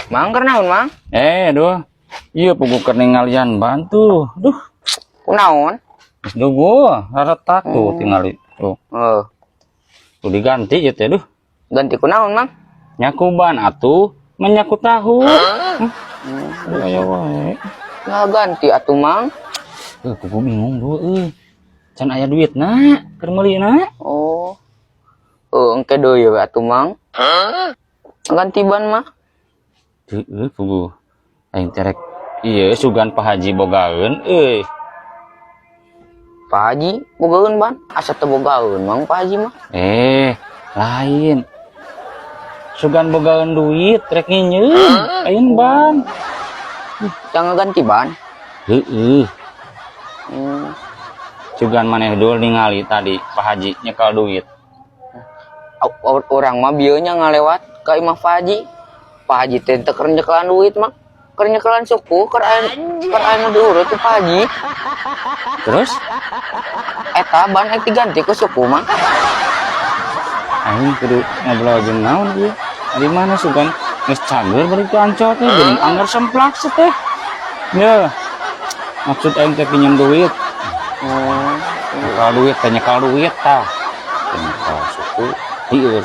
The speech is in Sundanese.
Mang, keur naon, Mang? Eh, aduh. Iya, puguh keur ningalian ban tuh. Duh, Kunaon? Geus dugu, retak tuh tingali. Tuh, Oh, tuh diganti ya teh, duh. Ganti kunaon, Mang? Nyaku ban atuh, menyaku tahu. Huh? Aduh, aya wae. Nggak ganti atuh, Mang. Eh, puguh bingung duh euy. Can aya duit na, keur meuli na. Oh. Oh, engke deui we atuh, Mang. Ganti ban mah. Heueuh, puguh. Aing teh rek ieu sugan Pak Haji bogaeun euy. Pak Haji bogaeun ban? Asa teu bogaeun, Mang, Pak Haji mah. Eh, lain. Sugan bogaeun duit rek nginjeum, lain ban. Jangan ganti ban. Heueuh. Sugan maneh dul ningali tadi Pak Haji nyekal duit. Urang mah bieu nya ngalewat ka imah Pak Haji. Pak Haji teh teu keur nyekelan duit mah. Keur nyekelan suku, keur aya nu diurut tuh Pak Haji. Terus? Eta ban ek diganti ku suku, Mang. Aing kudu ngobrol jeung naon ieu? Di mana sugan geus cager bari ku ancol teh geuning anggar semplak teh. Ya. Maksud aing teh pinjam duit. Oh. Nyekal duit teh, nyekal duit tah. Nyekal suku lieur.